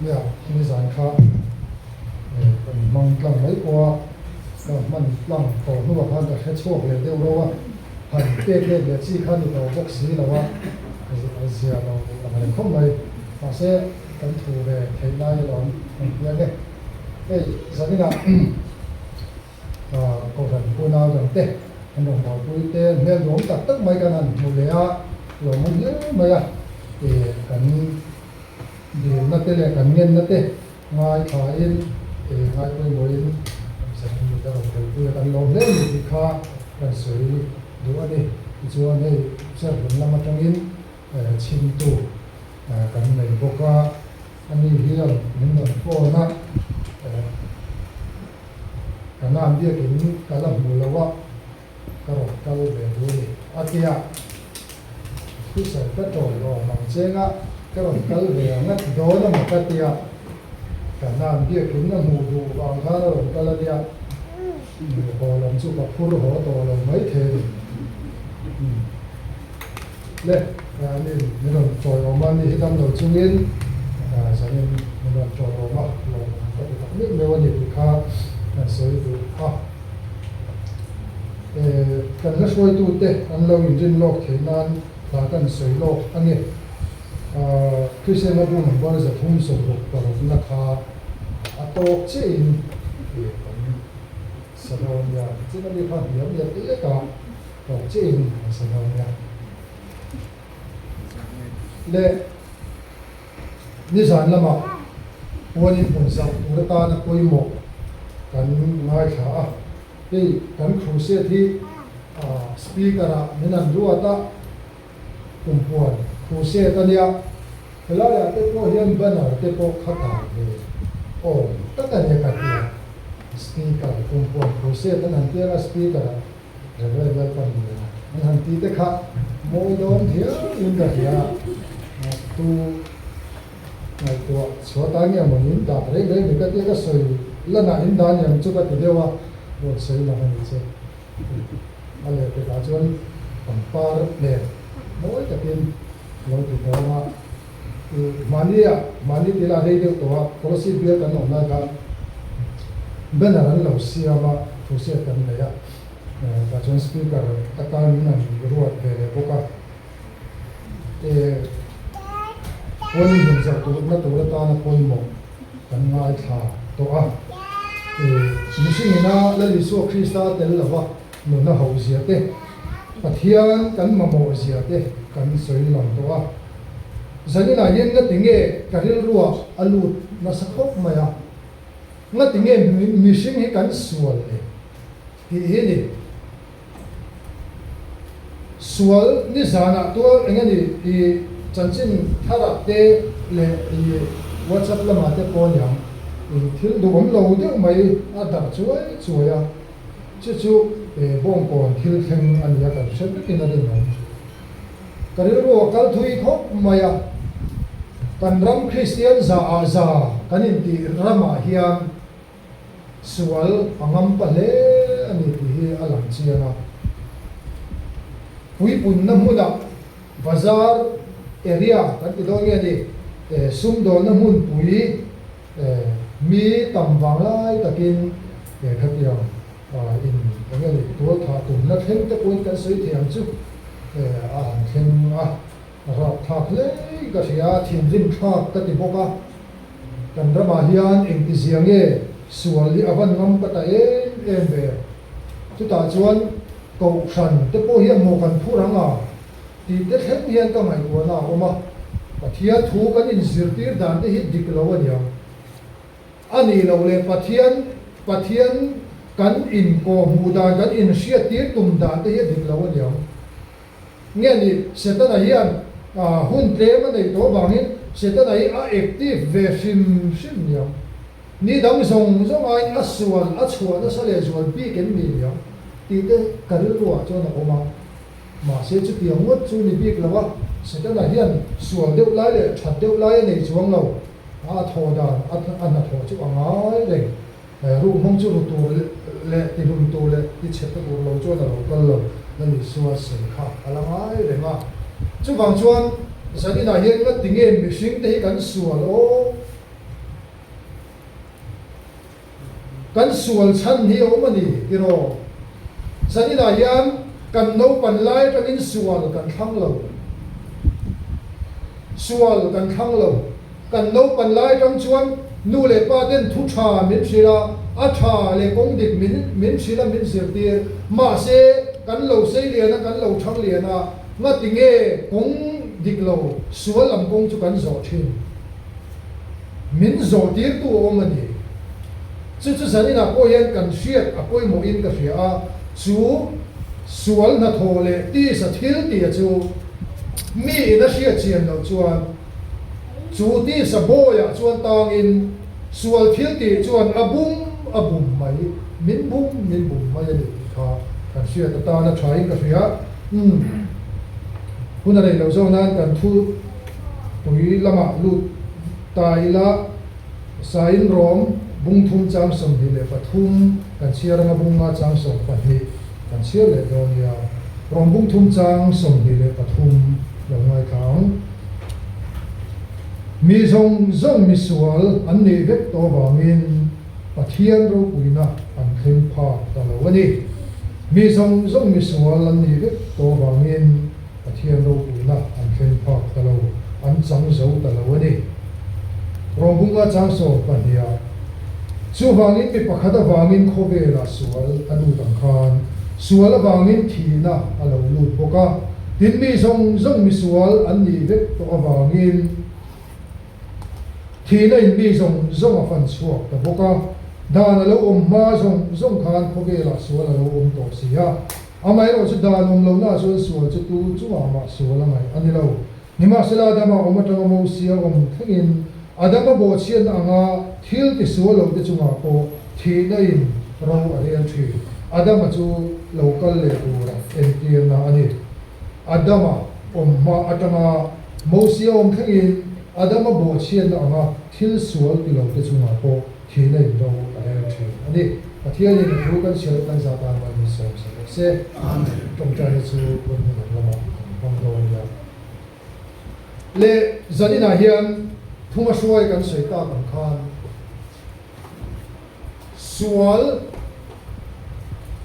Nia, nizan kha kan hmang tlang mai pawh a, ka hman tlang tawh hnuah khan ka hre chhuak leh deuh reuh a, han pek let leh chi kha ni tawh bawk si lo a, zia lo ang reng khawp mai. Mahse, kan thu ve theih lai alawm kan ti ang e. Hei, zaninah Kohhran unau dangte an rawn buaipui te hmel duhawm tak tak mai kan han hmu leh a, lawmawm hle mai a, kan Dilna te leh kan ngenna te ngaithlain ngai pawimawhin kan sawi mi ka rawn telpui a, kan lawm hle a ni tih kha kan sawi duh a ni. Tichuan hei Cherhlun lam atangin chhimtu kan nei bawk a, ani hian min rawn phone a, Kanan biakin ka la hmu lo a, ka rawn kal ve duh a ni. A ti a, Thusawi ka tawi awm ang cheng a, ka rawn kal ve ang a ti dawn a maw ka ti a, ka hnan biakin a hmuh duh vang khan a rawn kal a nia, haw lam chu ka phur haw tawh lo mai thei a ni. Le, ani min rawn tawi awm a, ni hi dam lo chungin zanin min rawn tawi awm a, lawm ka ti tak meuh meuh a ni tih kha kan sawi duh a. Kan hla hruaitute an lo inrin lawk theih nan hla kan sawi lawk a ni. Kristian hla bu number 360 na kha a tawk chiahin kan sa dawn nia. Tichin a mi kha hniam lek lek a tawk chiahin kan sa dawn nia. Le nizan lamah puanin hmun zauh tur atana pawimawh kan ngaithla a. Hei kan crusade hi speaker ah min han ruat a, kumpuan crusade a nia, helai ah te pawh hian banner te pawh kha tar ve awm tak a nia ka ti a, speaker kumpuan crusade an han tia a speaker ah Reverend Lalpanliana an han ti te kha mawi dawn hial in ka hria a, tu Ngaihtuah chhuah ta nge maw in dah reng reng ni ka tia ka sawi lanah in dah niang chu ka ti deuh a, rawn sawi lang a ni che. A leh pekah chuan pangpar nen mawi takin lo ti dawn a, mahni ah mahni ti lah rei deuh tawh a, Kolasib bial kan awm lai khan banner an lo siam a, thu hriat kan nei a, tah chuan speaker atan min han ruat ve leh bawk a. Puan in hmun zauh turna tur atana pawimawh kan ngaithla tawh a. Mihring ina Lal Isua Krista tel lova nuna ho zia te, Pathian kan mamawh zia te kan sawi lang tawh a. Zaninah hian ngati nge ka rilruah a lut nasa khawp mai a, ngati nge mihring hi kan sual le tih hi ni. Sual nizanah tual eng a ni i chanchin tharah te leh i WhatsApp lamah te pawh aniang i thil duhawm lo deuh mai a darh chuai chuai a, chu chu bawngkawn thil thleng a ni a kan hre vekin a rinawm. Ka rilru a kal thui khawp mai a, kan ram Kristian za ah za kan intih ramah hian Sual a ngam pa hle a ni tih hi a lang chiang a. Puipunna hmunah bazar area kan ti dawn nge ni, sumdawnna hmunpui mi tam vang lai takin khatiang in eng nge ni tualthah tumna thleng te pawhin kan sawi thei ang chu a han thleng a. Rapthlak hle ka hria a, thinrim thlak ka ti bawk a. Kan ramah hian engtizia nge sual hi a van ngam ka ta em em ve. Chutah chuan Kohhran te pawh hian maw kan phur ang a tih te thleng hian ka ngaihtuahna a awm a. Pathian thu kan inzirtir dan te hi dik lo a niang. A nih loh leh Pathian Pathian kan inkawhhmuh dan, kan inhriattir tum dan te hi a dik lo a niang. Nge ni, Setana hian hun tlem a neih tawh avangin Setana hi a active ve hrim hrim niang. Ni dang zawng zawng aiin a sual a chhuah nasa leh zual bik em ni niang tih te ka rilruah chuan a awm a. Mahse chutiang ngawt chu ni bik lo a, Setana hian sual deuh lai leh that deuh lai a nei chuang lo. A thawh dan a hnathawh chu a ngai reng. Ruhmawng chu ru tur leh tihlum tur leh tichhe ta tur lo chuan a lo kal lo, Lal Isua sawi kha a la ngai reng a. Chuvang chuan zaninah hian nga tinge mihring te hi kan sual aw? Kan sual chhan hi a awm a ni tiraw? Zaninah hian kan naupan lai atangin sual kan thlang lo. Sual kan thlang lo. Kan naupan lai atang chuan nu leh pa ten thu tha min hrilh a, a tha leh kawng dik min min hrilh a min zirtir. Mahse, kan lo sei lian a, kan lo thang lian a, ngati nge kawng dik lo sual lam kawng chu kan zawh thin? Min zawhtirtu a awm a ni. Chu chu zaninah pawh hian kan hriat a pawimawhin ka hria a, chu sual hnathawh leh tisa thil tia chu mi in a hriat chian loh chuan chu tisa bawiah chuan tangin sual thil tih chuan a bum a bum mai, min bum min bum mai a ni tih kha kan hriat atana thain ka hria. Umm, hun a rei loh zawk nan kan thu Pui lamah lut ta ila, Sain Rom bung thum chang 23 kan chhiar anga bunga chang 12 kan chhiar leh dawn nia. Rom bung thum chang 23 lo ngaithla ang. Mi zawng zawng misual an nih vek tawh vangin Pathian ropuina an thleng phak ta lo a ni. Mi zawng zawng misual an nih vek tawh vangin Pathian ropuina an thleng phak ta lo, an chang zo ta lo a ni. Rawngbunga chang 12 ah, Chuvangin mi pakhat avangin khawvelah sual a lut ang khan, sual avangin thihna a lo lut bawk a, tin mi zawng zawng misual an nih vek tawh avangin, Thihna in mi zawng zawng a fan chhuak ta bawk a, dan a lo awm hma zawng zawng khan khawvelah sual a lo awm tawh si a. Amaherawh chu dan awm lohna chuan sual chu tu chungah mah sual a ngaih a ni lo. Nimahsela Adama awm atanga Mosia awm thlengin Adama bawhchhiatna anga thil ti sual lo te chungah pawh thihna in ro a rel thin. Adama chu lo kal leh tura entirna a ni. Adama awm hma atanga Mosia awm thlengin Adama bawhchhiatna anga thil sual ti lo te chungah pawh thihna in ro a rel thin a ni. Pathianin a thu kan chhiar kan zah tan mai min sawm sak rawh se. Tawngtaina chu hun hmunawm lamah kan hmang dawn nia. Le zaninah hian thuma hruai kan sawi tak ang khan Sual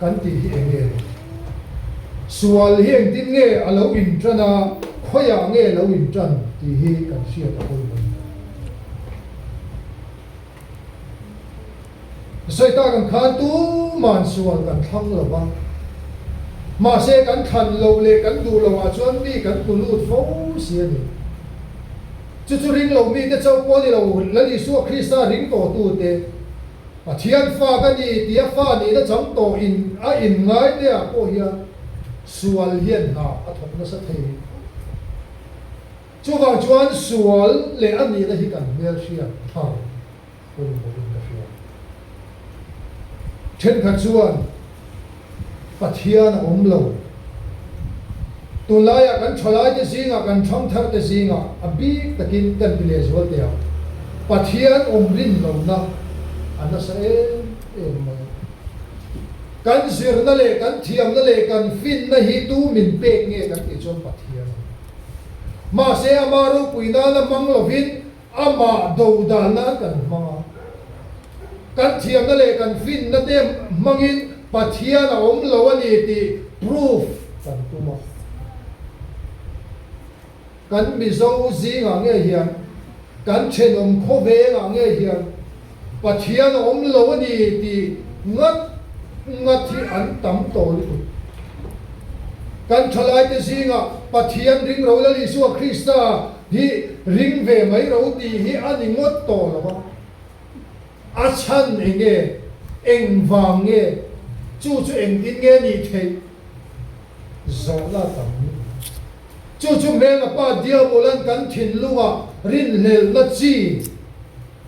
kan tih hi eng nge ni? Sual hi engtin nge a lo inṭan a, khawiah nge lo inṭan tih hi kan hriat a pawimawh. Sawi tak ang khan tuman sual kan thlang lo va, mahse kan thlan loh leh kan duh lohah chuan mi kan hmu lut fo si a ni. Chu chu ring lo mite chauh pawh ni lo, Lal Isua Krista ring tawhtute, Pathian fa ka ni tia fa nihna chang tawh in a inngai te ah pawh hian sual hian hna a thawk nasa thei khawp. Chuvang chuan sual leh a nihna hi kan hmelhriat thar. pawimawhin ka hria. Thenkhat chuan Pathian a awm lo. Tunlaiah kan thalaite zingah, kan thangtharte zingah a bik takin kan ti lehzual teh ang. Pathian awm rin lohna a nasa em em mai a. Kan zirna leh kan thiamna leh kan finna hi tu min pek nge kan tih chuan Pathian a ni. Mahse ama ropui nana hmang lovin Amah do dan nan kan hmang a, kan thiamna leh kan finna te hmangin Pathian a awm lo a ni tih proof kan tum a. Kan Mizo zingah nge hian, kan thenawm khawvengah nge hian Pathian a awm lo a ni tih ngat ngat hi an tam tawh lutuk. Kan thalaite zingah Pathian ring ro Lal Isua Krista hi ring ve mai ro tih hi a ni ngawt tawh lo a. A chhan eng nge? Eng vang nge? Chu chu engtin nge nih theih? Zawhna tam lutuk. Chu chu hmelma pa Diabolan kan thinlungah rinhlelhna chi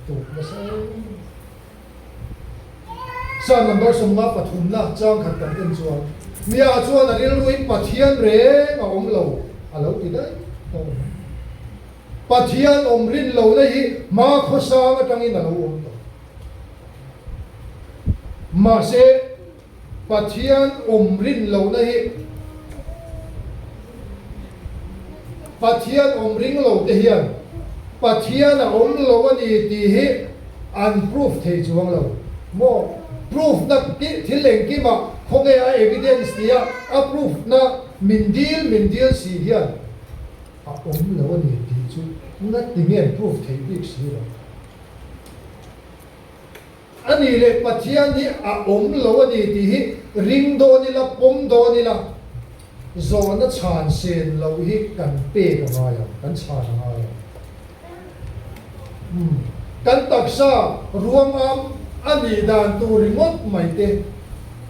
tuk nasa em. Psalm number 50 pathumna chang khat kan en chuan, Mia chuan a rilruin Pathian reng a awm lo a lo ti daih tawh mai. Pathian awm rin lohna hi hma khawsang atangin a lo awm tawh. Mahse, Pathian awm rin lohna hi Pathian awm ring lo te hian Pathian a awm lo a ni tih hi an proof thei chuang lo maw? Proof na thil engkima khawnge a evidence tia a proof na min dil min dil si hian a awm lo a ni tih chu ngati nge an proof theih bik si lo. A nih leh Pathian hi a awm lo a ni tih hi ring dawn ila, pawm dawn ila, zawhna chhan sen loh hi kan pek a ngai ang, kan chhan a ngai ang. Umm, kan taksa ruangam a nih dan tur ringawt mai te,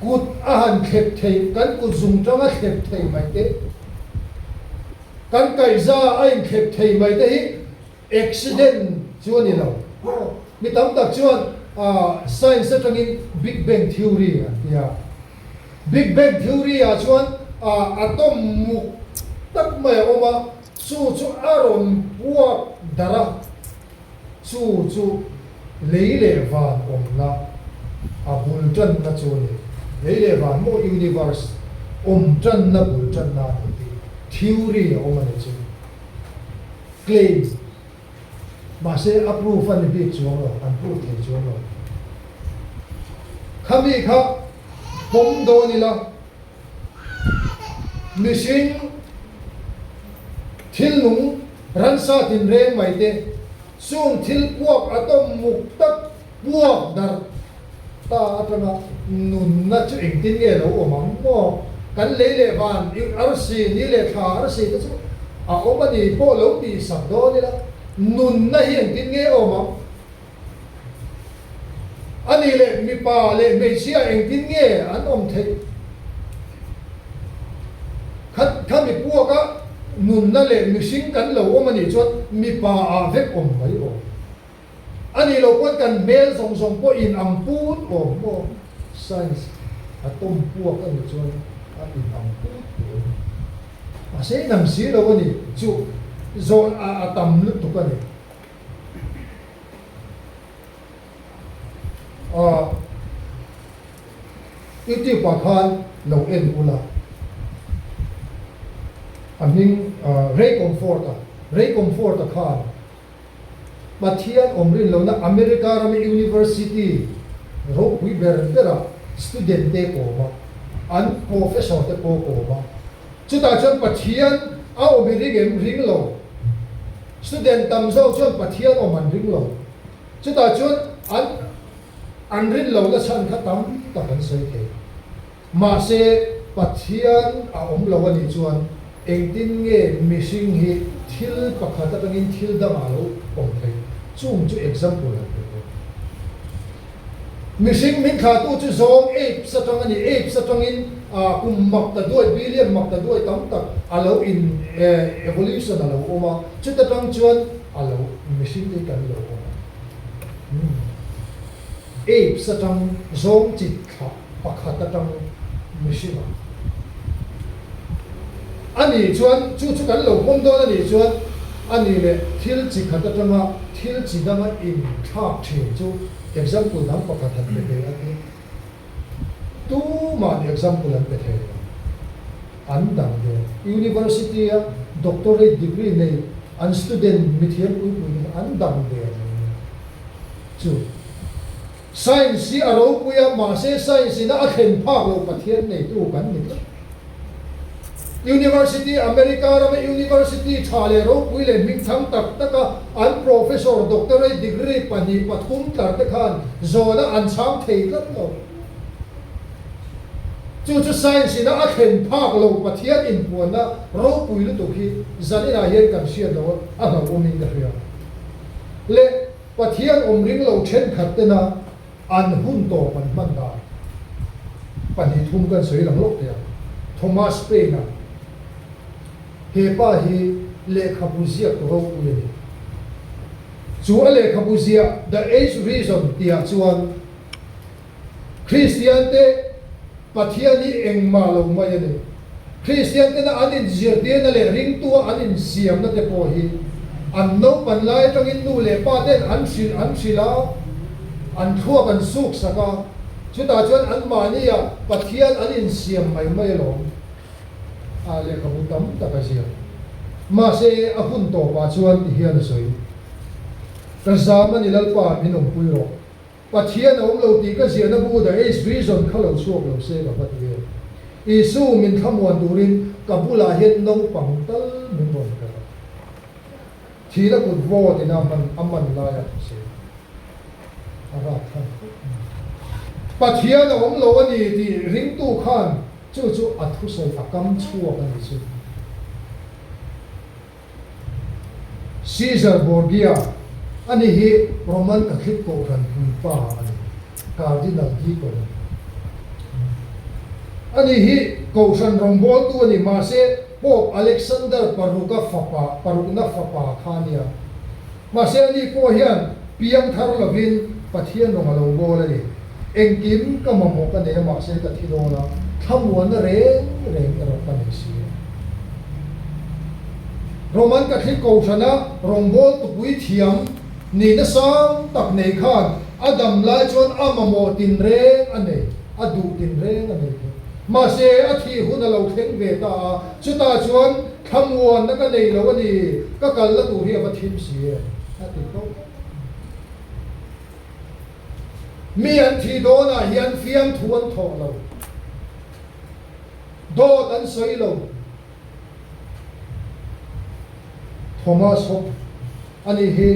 kut a han thlep theih, kan kut zungtang a thlep thei mai te, kan kaihza a inthlep thei mai te hi Accident chu a ni lo. Mi tam tak chuan science atangin Big Bang Theory an ti a. Big Bang Theory ah chuan atom muk tak mai a awm a, chu chu a rawn puak darh a, chu chu lei leh van awmna a bul tanna chu a ni. Lei leh van maw universe awm tanna bul tanna a ni tih theory a awm a ni chu. Claim. Mahse a proof a ni bik chuang lo, an proof thei chuang lo. Khami kha pawm dawn ila, mihring thil nung ransa tinreng mai te, chung thil puak a tawm muk tak Puak darh ta atanga nunna chu engtin nge lo awm ang maw? Kan lei leh van arsi, ni leh thla arsi te chu a awm a ni pawh lo tih sak dawn ila, nunna hi engtin nge awm ang? A nih leh mipa leh hmeichhia engtin nge an awm theih? Kha khami puaka nunna leh mihring kan lo awm a nih chuan mipa ah vek awm mai awm. A nih loh pawn kan hmel zawng zawng pawh in ang put awm maw? Science a tawm puak a nih chuan a in ang put tur a ni. Mahse in ang si lo a ni chu zawn a a tam lutuk a ni. Ahh YouTube ah khan lo en ula a hming Ray Comfort a Ray Comfort a khan Pathian awm rin lohna America rama University ropui ber berah student te kawm a, an professor te pawh kawm a. Chutah chuan Pathian a awm i ring em? Ring lo. Student tam zawk chuan Pathian awm an ring lo. Chutah chuan an an rin lohna chhan kha tam tak an sawi thei. Mahse, Pathian a awm lo a nih chuan engtin nge mihring hi thil pakhat atangin thil dangah a lo awm theih? Chung chu example han pe bawk. Mihring min thlahtu chu zawng apes atang a ni. Apes atangin kum mak ta duai, billion mak ta duai tam tak a lo in evolution a lo awm a, chuta tang chuan a lo mihring te hi kan lo awm a. Apes atang zawng chi thlah pakhat atang mihring ah a nih chuan chu chu kan lo pawm dawn a nih chuan a nih leh thil chi khat atanga thil chi danga inthlak thin chu example dang pakhat han pe thei a ti. Tuma'n example an pe thei lo. An dang ve. University a doctorate degree nei an student mithiam pui pui te kha an dang ve mai nia. Chu science hi a ropui a, mahse science ina a thlen phak lo Pathian neitu kan ni tlat. University, America rama university tha leh ropui leh hmingthang tak taka an professor doctorate degree pahnih pathum tlar te khan zawhna an chhang thei tlat lo. Chu chu science ina a thlen phak lo Pathian inpuanna ropui lutuk hi zaninah hian kan hriat lo a hlauhawmin ka hria. Leh Pathian awm ring lo thenkhat tena An hun tawp an hman dan 2 3 kan sawi lang lawk teh ang. Thomas Paine-a, He pa hi lehkhabu ziak ropui a ni. Chu a lehkhabu ziah The Age Reason tihah chuan Kristiante Pathian hi engmah lo mai a ni. Kristian tena an inzirtirna leh ringtua an insiamna te pawh hi an naupan lai atangin nu leh pa ten an hrilh an hrilh a, an thluak an suk sak a, chutah chuan anmahnia Pathian an insiam mai mai alawm. A lehkhabu tam tak a ziak. Mahse a hun tawpah chuan ti hian a sawi, Ka zam a ni Lalpa, min awmpui rawh. Pathian a awm lo tih ka ziahna bu The Age Reason kha lo chhuak lo se ka va ti em. Isu min thlamuan turin ka bulah hian naupang tal min rawn pe rawh. Thihna kut vawt ina man a man laia ka sawi a rap thlak khawp mai. Pathian a awm lo a ni tih ringtu khan chu chu a thusawi a kam chhuak a nih chu. Caesar Borgia, ani hi Roman Catholic Kohhran puipa a ni, Cardinal Deacon a ni. Ani hi Kohhran rawngbawltu a ni, mahse Pope Alexander paruka fapa, parukna fapa kha a nia. Mahse ani pawh hian piang thar lovin Pathian rawng a lo bawl a ni. Engkim ka mamawh ka nei a mahse ka thi dawn a, thlamuanna reng reng erawh ka nei si lo. Roman Catholic Kohhrana rawngbawltu puithiam nihna sang tak nei khan a dam lai chuan a mamawh tinreng a nei, a duh tinreng a nei thei. Mahse a thih hun a lo thleng ve ta a, chutah chuan thlamuanna ka nei lo a ni, ka kalna tur hi a va thim si em? a ti tawp. Mi an thih dawnah hian fiamthu an thawh lo, dawt an sawi lo. Thomas Hobbes a nih hi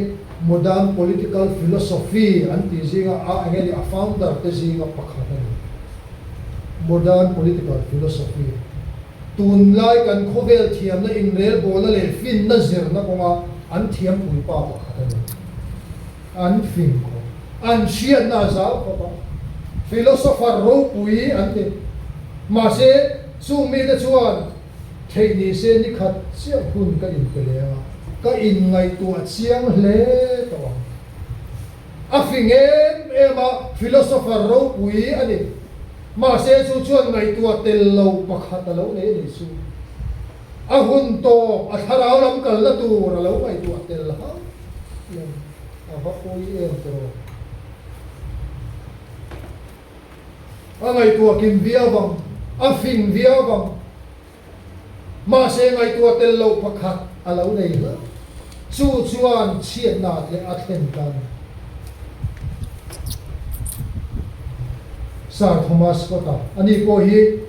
modern political philosophy an tih zinga a eng nge ni a founder te zinga pakhat a ni. Modern political philosophy tunlai kan khawvel thiamna inrelbawlna leh finna zirna kawnga an thiampuipa pakhat a ni. An fing khawp. An hriatna a zau khawp a. Philosopher ropui an ni. Mahse, chung mite chuan theih ni se ni khat chiah hun ka inpe leng a, ka inngaihtuah chiang hle tawh ang. A fing em em a, philosopher ropui a ni. Mahse, chu chuan ngaihtuah tel lo pakhat a lo nei a nih chu. A hun tawp, a thlarau lam kalna tur a lo ngaihtuah tel hauh lo. A va pawi em tawh. A ngaihtuah kim viau ang, a fing viau ang. Mahse ngaihtuah tel loh pakhat a lo nei hlauh. Chu chuan chhiatna leh a thlen tan. Sir Thomas Scott-a, ani pawh hi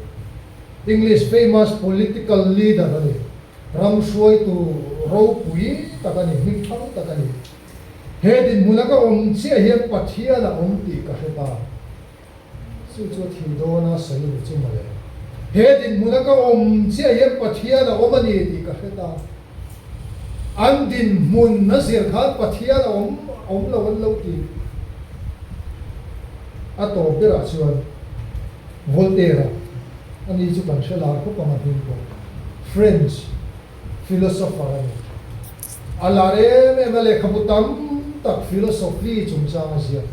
English famous political leader a ni. Ram hruaitu ropui tak a ni, hmingthang tak a ni. He dinhmuna ka awm chiah hian Pathian a awm tih ka hre ta. Chu chu a thih dawn a sawi ni chu mawle. He dinhmuna ka awm chiah hian Pathian a awm a ni tih ka hre ta. An dinhmun a zir khan Pathian a awm awm lo an lo ti. A tawp berah chuan Voltaire-a, ani chu kan hre lar khawp ang a hming pawh, French philosopher a ni. A lar em em a, lehkhabu tam tak philosophy chungchang a ziak.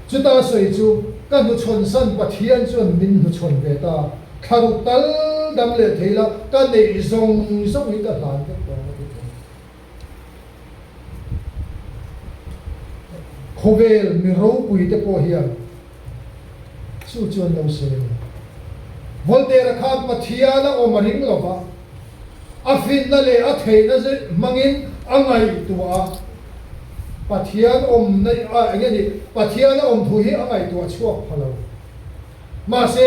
Chuta sawi chu, Ka hnuchhawn san Pathian chuan min hnuchhawn ve ta, thlaruk tal dam leh thei la, ka neih zawng zawng hi ka hlan vek tawh ang a ti thung. Khawvel mi ropui te pawh hian chu chu an lo sawi a ni. Voltaire-a khan Pathian a awm a ring lo va, a finna leh a theihna hmangin a ngaihtuah a, Pathian awmna a eng nge ni, Pathian a awm thu hi a ngaihtuah chhuak pha lo. Mahse,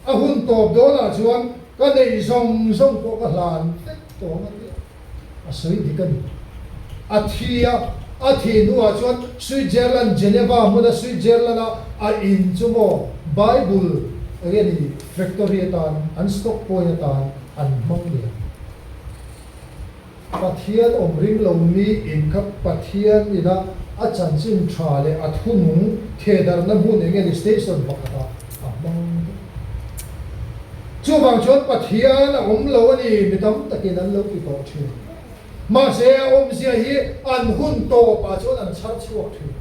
a hun tawp dawnah chuan ka neih zawng zawng pawh ka hlan vek tawh ang a ti a. A sawi dik a ni. A thi a, a thih hnuah chuan Switzerland, Geneva hmuna Switzerland-a a in chu maw Bible eng nge ni factory atan, an stock point atan an hmang leh ang. Pathian awm ring lo mi in kha Pathian ina a chanchin tha leh a thunung thehdarhna hmun eng nge ni station pakhatah a hmang vek. Chuvang chuan Pathian a awm lo a ni, mi tam takin an lo ti tawh thin. Mahse a awmzia hi an hun tawpah chuan an chhar chhuak thin.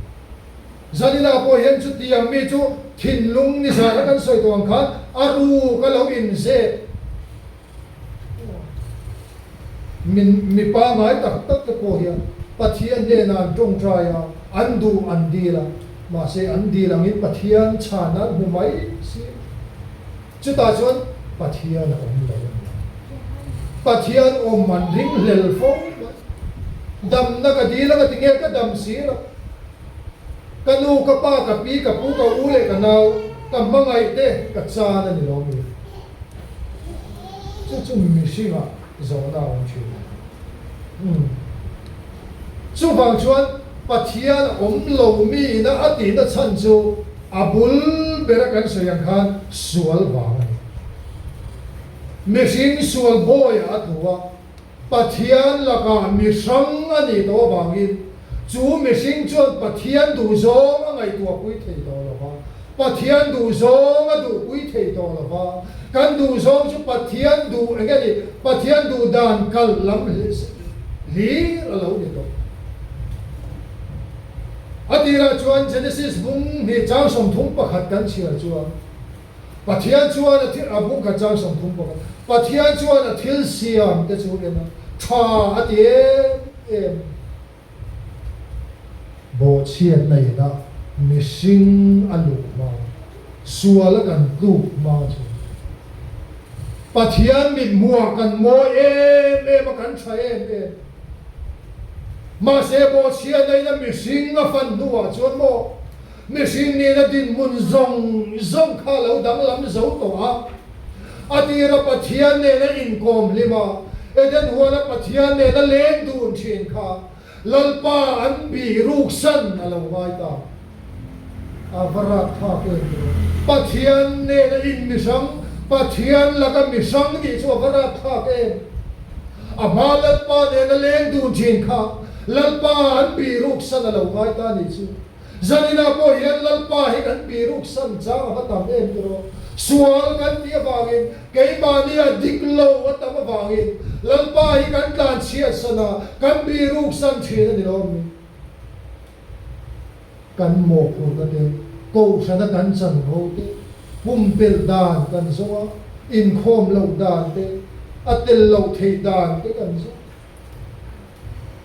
Zaninah pawh hian chutiang mi chu thinlung ni zana kan sawi tawh ang khan a ruk a lo inzep. Min mi pangai tak tak te pawh hian Pathian hnenah an tawngtai a, an duh an dil a, mahse an dil angin Pathian chhan an hmu mai si. Chutah chuan Pathian a awm lo a ni. Pathian awm an ringhlel fo mai. Damna ka dil anga tinge ka dam si lo. Ka nu, ka pa, ka pi, ka pu, ka u leh ka nau, ka hmangaih te ka chan a ni lo mi? Chu chu mihringah zawhna a awm thin a. Umm. Chuvang chuan Pathian a awm lo mi ina a tihna chhan chu a bul bera kan sawi ang khan sual vang a ni. Mihring sual bawiah a tlu a. Pathian lakah mi hrang a nih tawh avangin chu mihring chuan Pathian duhzawng a ngaihtuahpui thei tawh lo va, Pathian duhzawng a duhpui thei tawh lo va, kan duhzawng chu Pathian duh eng nge ni, Pathian duh dan kal lam hlir a lo ni tawh. A tirah chuan Genesis bung hnih chang 31 kan chhiar chuan, Pathian chuan a thil, a bung khat chang 31, Pathian chuan a thil siam te chu en a, tha a ti em em. Bawhchhiatna inah mihring a luh hma, sual a kan tluk hma chu Pathian mithmuhah kan mawi em em a, kan tha em em. Mahse bawhchhiatna ina mihring a fan hnuah chuan maw, Mihring nena dinhmun zawng zawng kha lo danglam zo tawh a. A tira Pathian nena inkawm hlim a, Eden huana Pathian nena leng dun thin kha Lalpa an bih ruksan a lo ngai ta. A va rat thlak em tiraw? Pathian nena in mihrang, Pathian laka mihrang nih chu a va rat thlak em? A hma Lalpa nena leng dun thin kha Lalpa an bih ruksan a lo ngai ta nih chu. Zaninah pawh hian Lalpa hi kan biruk san chang a va tam em tiraw? Sual kan tih avangin, keimahni a dik lo a tam avangin Lalpa hi kan tlan chhiat san a, kan biruk san thin a ni lo mi? Kan mawhphurhna te, kohhrana kan chanvo te, pumpelh dan kan zawng a, inkhawm loh dan te, a tel loh theih dan te kan zawng.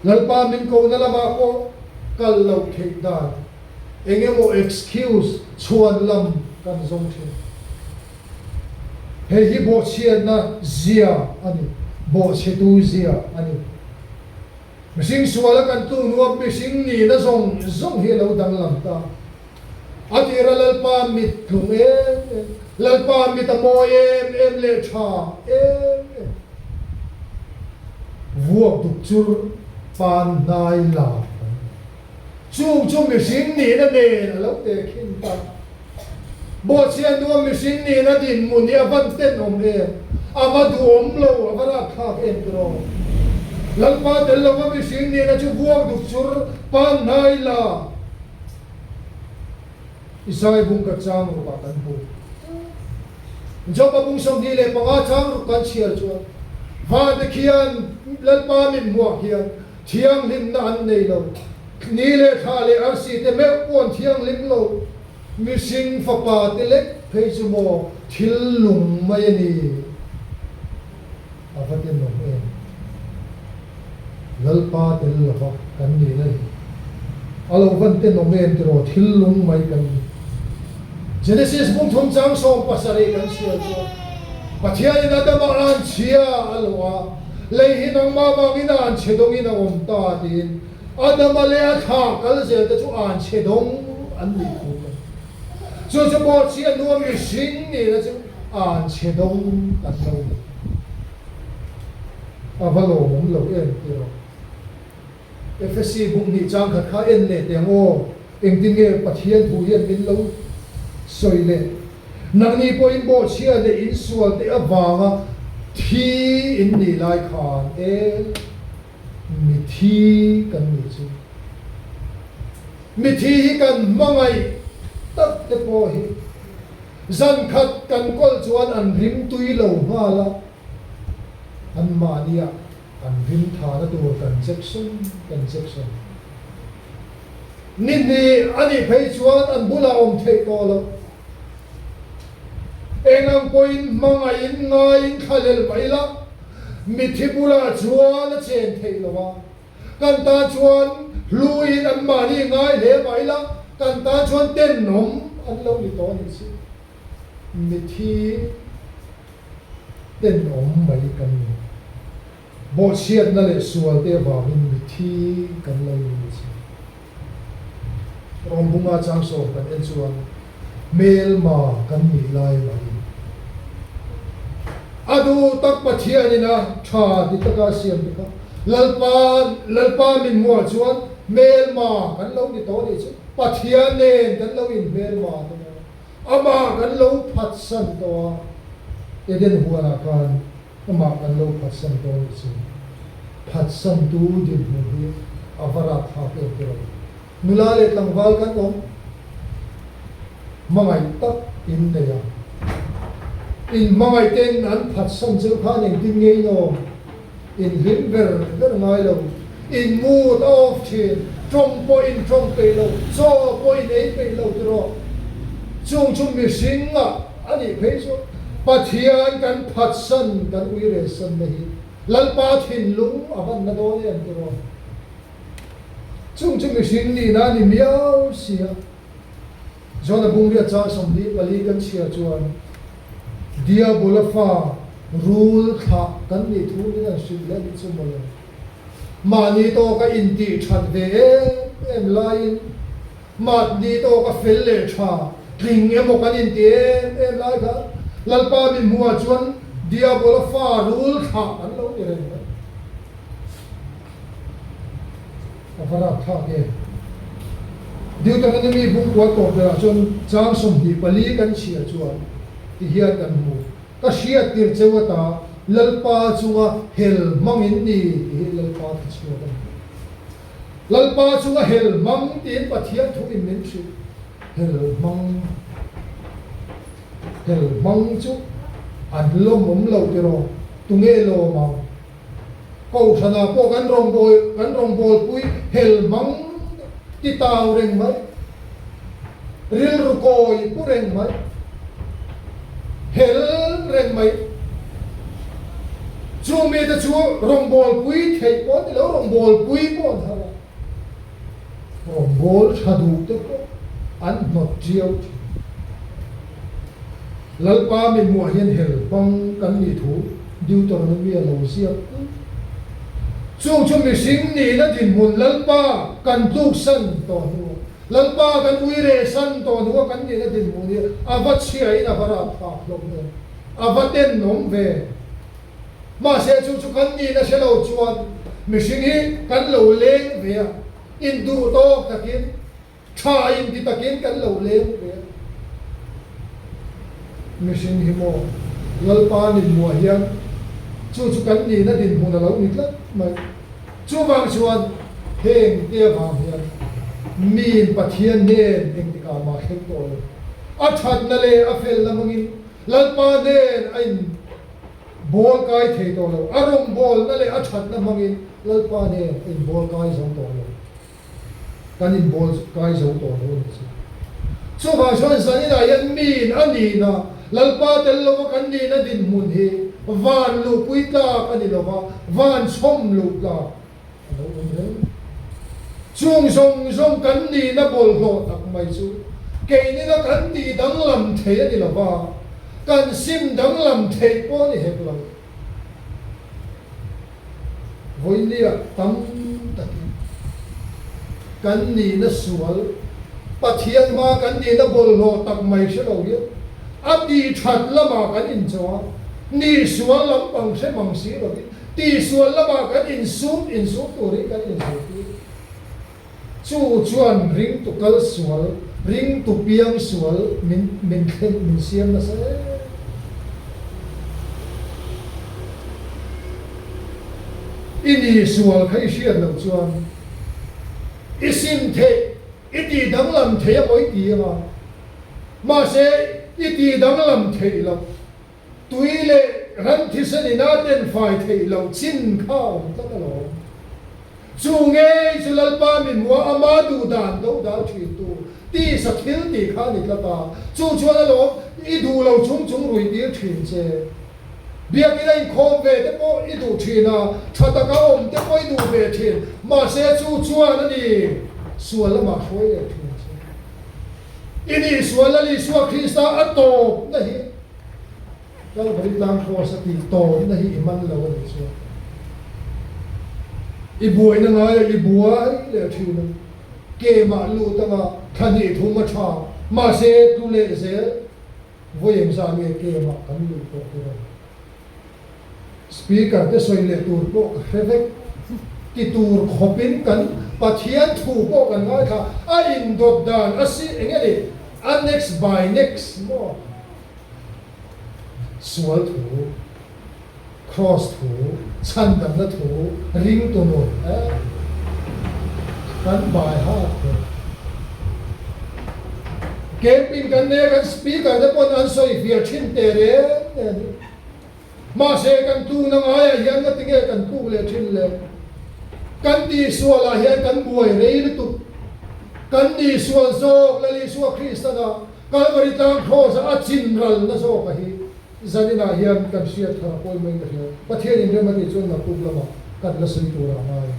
Lalpa min kohna lamah pawh kal loh theih dan eng emaw excuse chhuan lam kan zawng thin. Hei hi bawhchhiatna zia a ni, bawhchhetu zia a ni. Mihring suala kan tluk hnuah mihring nihna zawng zawng hi a lo danglam ta. A tira Lalpa mit tlung em em, Lalpa mit a mawi em em leh tha em em. Vuak duk chur pan hnai la kan ni. Chung chu mihring nihna nen a lo tehkhin ta. Bawhchhiat nuam mihring nihna dinhmun hi a van tenawm em, a va duhawm lo, a va ratthlak em tiraw? Lalpa tel lova mihring nihna chu vuak duk chur pan hnai la. Isai bung ka chang ruk ah kan hmu. Job-a bung 25 chang ruk kan chhiar chuan, Vante khian Lalpa min hmuah khian thianghlimna an nei lo. Ni leh thla leh arsi te meuh pawh an thianghlim lo. Mihring fapa te lek phei chu maw thil lung mai a ni. A va tenawm em? Lalpa tel lova kan nihna hi a lo van tenawm em tiraw thil lung mai kan ni. Genesis bung thum chang 17 kan chhiar chuan Pathianin Adama an chhia a lawh a, lei hi nangmah vangin a an chhe dawngin a awm ta tiin Adama leh a thla kal zel te chu an chhe dawng an nih thu kan Chu chu pawh chhiat hnu a mihring nihna chu an chhe dawng kan lo ni. A va lawmawm lo em tih rawh. Efesi bung hnih chang khat kha en leh teh ang aw, engtin nge Pathian thu hian min lo sawi leh? Nangni pawhin bawhchhia leh insual te avanga thi in nih lai khan e. Mithi kan nih chu. Mithi hi kan hmangaih tak te pawh hi zan khat kan kawl chuan an rim tui lo nghal a, anmahnia an rim thana tur kan jection kan jection. Ni hnih a nih phei chuan an bulah awm theih tawh lo. Eng ang pawhin hmangaihin ngaiin thlalel mai la, mithi bulah chuan a chen theih lo a. Kan tan chuan hluin anmahni ngai hle mai la, kan tan chuan tenawm an lo ni tawh a nih chu. Mithi tenawm mai kan ni. Bawhchhiatna leh sualte avangin mithi kan lo ni a nih chu. Rom bunga changsawm kan en chuan hmelma kan nih lai mahin a duh tak Pathianin a tha ti taka a siam te kha Lalpa Lalpa min hmuah chuan hmelma kan lo ni tawh nih chu Pathian nen kan lo in hmelma tawh a, amah kan lo phatsan tawh a, Eden huanah khan Amah kan lo phatsan dawn ni chu. Phatsantu dinhmun hi a va rapthlak em tiraw? Nula leh tlangval kan awm hmangaih tak in nei a. In hmangaih ten an phatsan cheu khan engtin nge in awm? In hlim ber ber ngai lo. In mood a off thin. Tawng pawh in tawng peih lo, chaw pawh in ei peih lo tiraw? Chung chu mihring ah A nih phei chu Pathian kan phatsan kan uiresanna hi Lalpa thinlung a van na dawn em tiraw? Chung chu mihring nihna a ni miau si a. Jona bungriat chang 24 kan chhiar chuan Diabola fa rul thlah kan nih thu min an hrilh leh nih chu mawle. Mahni tawka intih that ve em em laiin Mahni tawk a fel leh tha, tling emaw kan inti em em lai kha Lalpa min hmuhah chuan Diabola fa rul thlah kan lo ni reng mai. A va rapthlak em! Deuteronomy bungkual tawp berah chuan chang 24 kan chhiah chuan ti hian kan hmu, Ka hriat tir cheu ata Lalpa chunga hel hmangin ni tih hi Lalpa tha chhuak a ni. Lalpa chu a hel hmang tiin Pathian thu in min hrilh. Hel hmang, hel hmang chu an lawmawm lo tiraw? Tunge lawm ang? Kohhranah pawh kan rawngbâwl, kan rawngbâwlpui hel hmang ti tau reng mai, rilru kawi pu reng mai, hel reng mai. Chu mite chu rawngbawlpui theih pawh ni lo, rawngbawlpui pawh an har a, rawngbâwl tha duh te pawh an hnawt ṭiau ṭhin. Lalpa mihmuah hian hel hmang kan nih thu Deuteronomy a lo ziak tlat. Chung chu mihring nihna dinhmun Lalpa kan tluksan tawh hnuah, Lalpa kan uirehsan tawh hnuah kan nihna dinhmun hi a va chhiain a va rapthlak hlawm em. A va tenawm ve. Mahse chu chu kan nihna hre lo chuan mihring hi kan lo leng ve a, induh tawk takin, tha inti takin kan lo leng ve a. Mihring hi maw Lalpa ninmuah hian chu chu kan nihna dinhmun a lo ni tlat mai. Chuvang chuan heng te avang hian miin Pathian hnen engtikah mah thleng tawh lo. A thatna leh a felna hmangin Lalpa nen a in bawl kai thei tawh lo, a rawngbawlna leh a thatna hmangin Lalpa nen a in bawl kai zo tawh lo, kan in bawl kai zo tawh lo a nih chu. Chuvang chuan zaninah hian miin a nihna, Lalpa tel lova kan nihna dinhmun hi van luhpui tlak a ni lova, van chhawm luh tlak A lo awm reng. Chung zawng zawng kan nihna bawlhhlawh tak mai chu keinina kan tih danglam thei a ni lo va, kan sim danglam theih pawh a ni hek lo. Vawinia tam takin kan nihna sual, Pathian hmaa kan nihna bawlhhlawh tak mai hre lo hian a tih that lamah kan inchawh a, nih sual lampang hre mang si lovin Tihsual lamah kan insum insum turin kan inzirtir. Chu chuan ringtu kal sual, ringtu piang sual min min thlen min siam nasa em. I ni sual kha i hriat loh chuan i sim theih, i tih danglam theih a pawi ti anga, mahse i tih danglam theih loh. Tui leh ran thisen ina ten fai theih loh chin kha a awm tlat alawm. Chu ngei chu Lalpa mi hmua ama duh dan do dal thin tu tisa thil tih kha a ni tlat a, chu chuan alawm i duh lo chung chung rui tir thin che. Biakina inkhawm ve te pawh i duh thin a, tha taka awm te pawh i duh ve thin, mahse chu chuan a ni sual lamah hruai leh thin che. I nih sual Lal Isua Krista a tawpna hi Kalvari tlang kraws a tih tawpna hi i man lo a nih chuan i buaina ngaia i buai leh thin a. Kemah lut anga thla hnih thum a tha, mahse tlu leh zel vawi engzah nge kemah kan luh tawh te rawh. Speaker te sawi leh tur pawh ka hre vek. Ti tur khawpin kan Pathian thu pawh kan ngaithla a indawt dan a si eng nge ni a next by next maw? Sual thu, Kraws thu, chhandamna thu, ringtu nun eh kan bai hat ber. Camping kan nei a kan speaker te pawn an sawi fiah thin teh reng nen hi. Mahse kan tlukna ngaiah hian nga tinge kan tluk leh thin le? Kan tihsualah hian kan buai rei lutuk. Kan nihsual zawk Lal Isua Kristana Kalvari tlang Kraws-a a chin ralna zawka hi zaninah hian kan hriat thar a pawi mai ka hria. Pathianin rem a tih chuan naktuk lamah kan la sawi tur ah ngai.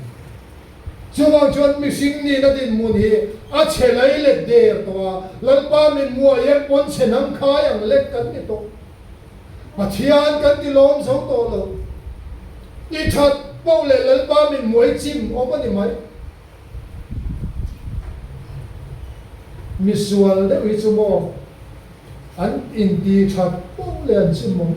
Chuvang chuan mihring nihna dinhmun hi a chhe lai let der tawh a, Lalpa min muah hian pawn chhe hnam khai ang lek kan ni tawh. Pathian kan ti lawm zo tawh lo. I that poh leh Lalpa min muai chim awm a ni mai. Misual deuh hi chu maw an inti that poh leh an chim awm.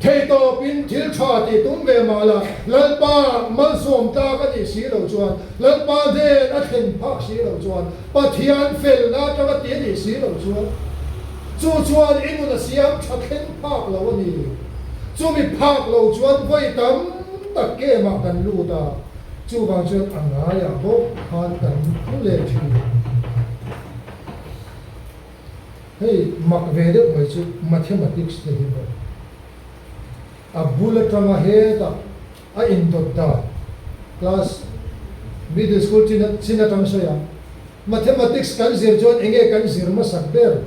Theihtawpin thil tha tih tum ve mah la, Lalpa malsawm tlak a nih si loh chuan, Lalpa hnen a thlen phak si loh chuan, Pathian felna atanga ti a nih si loh chuan, chu chuan i nun a siam tha thleng phak lo a ni. Chumi phak lo chuan vawi tam tak kemah kan lut a, chuvang chuan a ngaiah bawk khan kan thu leh thin. Hei mak ve deuh mai chu mathematics te hi maw a bul atanga hetah a indawt dan class middle school chin chin atang sawi ang mathematics kan zir chuan enge kan zir hmasak ber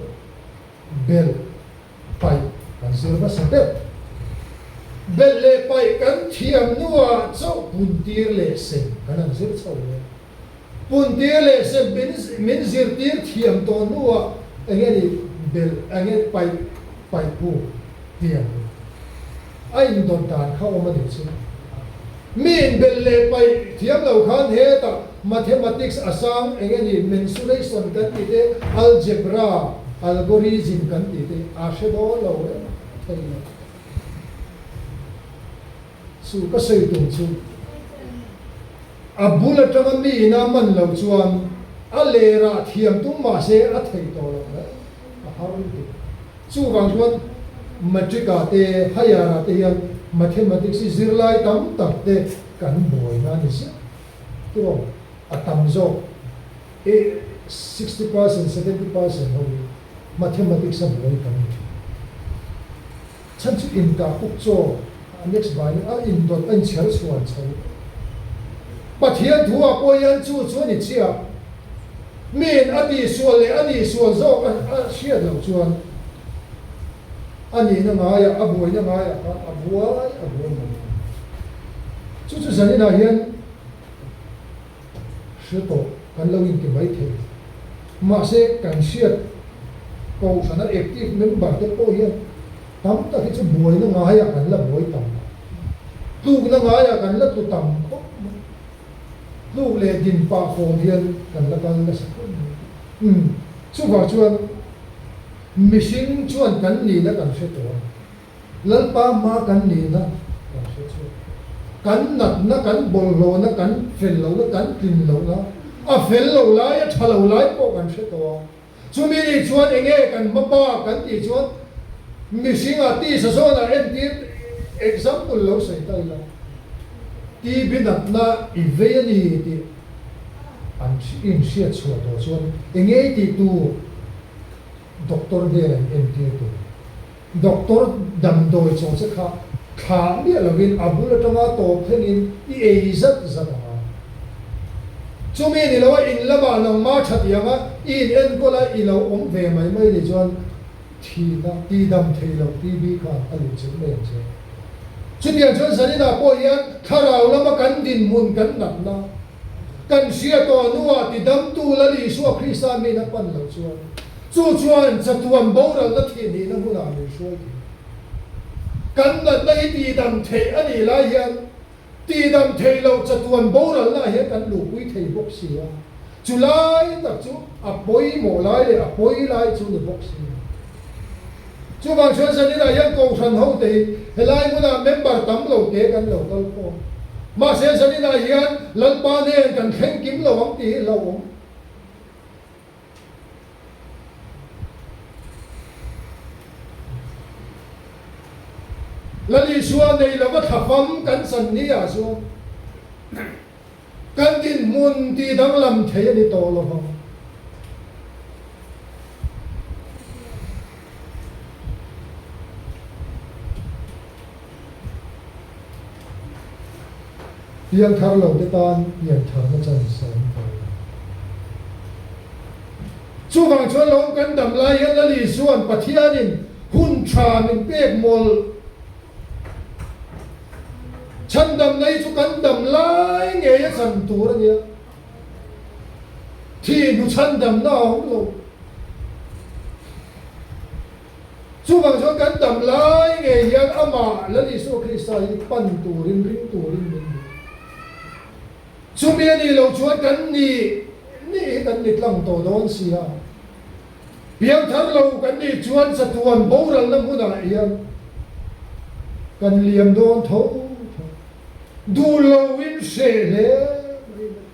belh paih kan zir hmasa ber belh leh paih kan thiam hnuah chauh puntir leh sem kan han zir chho leh. Puntir leh sem min min zirtir thiam tawh hnuah eng nge ni belh eng nge paih paih pu tiang a indawt dan kha awm a nih chu. Mi inbelh leh paih thiam lo khan hetah mathematics a sang eng nge ni mensuration kan tih te algebra algorithm kan tih te a hre dawn lo reng thei lo. Chu ka sawi tum chu a bul atanga mi ina man lo chuan a lerah thiam tum mah se a theih tawh loh reng a har lutuk. Chuvang chuan Matric ah te Higher ah te hian Mathematics hi zirlai tam tak te kan buaina a ni ziah tiraw a tam zawk e 60% 70% ho hi Mathematics a buai kan ni thin. Chhan chu inkah puk chaw a next by in a indawt a inchher chhuan chho. Pathian thu ah pawh hian chu chu a ni chiah. Miin a tihsual leh a nihsual zawk a hriat loh chuan a nihna ngaiah a buaina ngaiah khan a buai a buai mai. Chu chu zaninah hian Hre tawh kan lo inti mai thei. Mahse, kan hriat Kohhrana active member te pawh hian tam tak hi chu buaina ngaiah kan la buai tam a, tlukna ngaiah kan la tlu tam khawp mai. Tluk leh din pah fawm hian kan la kal nasa khawp mai. Umm, chuvang chuan mihring chuan kan nihna kan hre tawh a. Lalpa hma kan nihna kan hre chhuak. Kan natna, kan bawlhhlawhna, kan fel lohna, kan tlin lohna, a fel lo lai, a tha lo lai pawh kan hre tawh a. Chumi nih chuan enge kan hma bak kan tih chuan mihringah tisa zawnah entir example lo sawi ta ila, TB natna i vei a ni tih an inhriat chhuah tawh chuan enge i tih tur doctor hnenah in entir tur. Doctor damdawi chaw che kha thlah miah lovin a bul atanga tawp thlengin i ei zat zat ang a. Chumi ni loa in lamah nangmah tha tianga i in enkawl a i lo awm ve mai mai ni chuan thihna tidam thei lo TB khan a luh chilh mai ang che. Chutiang chuan zaninah pawh hian thlarau lama kan dinhmun kan natna kan hria tawh hnuah tidamtu Lal Isua Krista min a pan loh chuan Chu chuan chatuan boralna thihnihna hmunah min hruai thei. Kan natna hi tihdam theih a nih lai hian Tihdam theih loh chatuan boralna ah hian kan luhpui thei bawk si a, chu lai tak chu a pawimawh lai leh a pawi lai chu ni bawk si a. Chuvang chuan zaninah hian Kohhran ho te hi helai hmunah member tam lo te kan lo kal khawm. Mahse zaninah hian Lalpa nen kan thleng kim lo ang tih hi hlauhawm. Lal Isua nei lova thlafam kan chan ni ah chuan kan dinhmun tih danglam thei a ni tawh lo vang. Piangthar lo te tan piantharna chance a awm tawh lo. Chuvang chuan lo kan dam lai hian Lal Isua'n Pathianin hun tha min pek mawlh chhandamna hi chu kan dam lai ngei a chan tur a nia. Thi hnu chhandamna a awm lo. Chuvang chuan kan dam lai ngei hian amah Lal Isua Krista hi pan turin, ring turin min duh. Chumi a nih loh chuan kan nih nih hi kan ni tlang tawh dawn si a. Piangthar lo kan nih chuan chatuan boralna hmunah hian kan liam dawn tho tho. Duh loin hreh hle mai mai.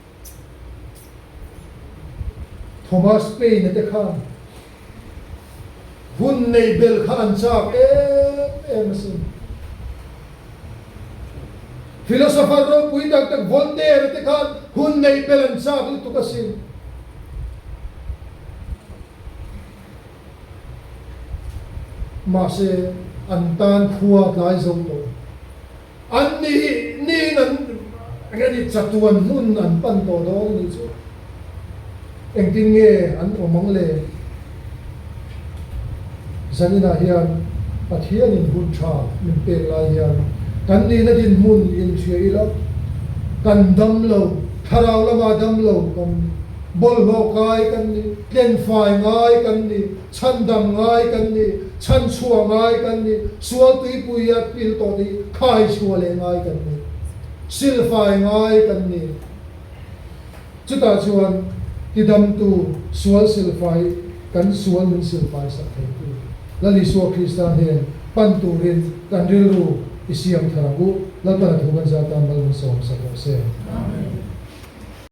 Thomas Paine te khan hun nei bel kha an chak em em asin. Philosopher ropui tak tak Voltaire te khan hun nei bel an chak lutuk asin. Mahse an tan khua tlai zo tawh. An nih niin an eng a ni chatuan hmun an pan tawh dawn a nih chu. Engtin nge an awm ang le? Zaninah hian Pathianin hun tha min pek lai hian kan nihna dinhmun inhria ila, kan dam lo, thlarau lama dam lo kan ni, bawlhhlawh kai kan ni, tlenfai ngai kan ni, Chhandam ngai kan ni, chhanchhuah ngai kan ni, sual tuipui a pil tawh te hi khaichhuah leh ngai kan ni, silfai ngai kan ni. Chutah chuan tidamtu sual silfai kan sual min silfai sak theitu Lal Isua Krista hnen pan turin kan rilru i siam thar ang u. Lalpan a thu kan zat tan mal min sawm sak rawh se. Amen.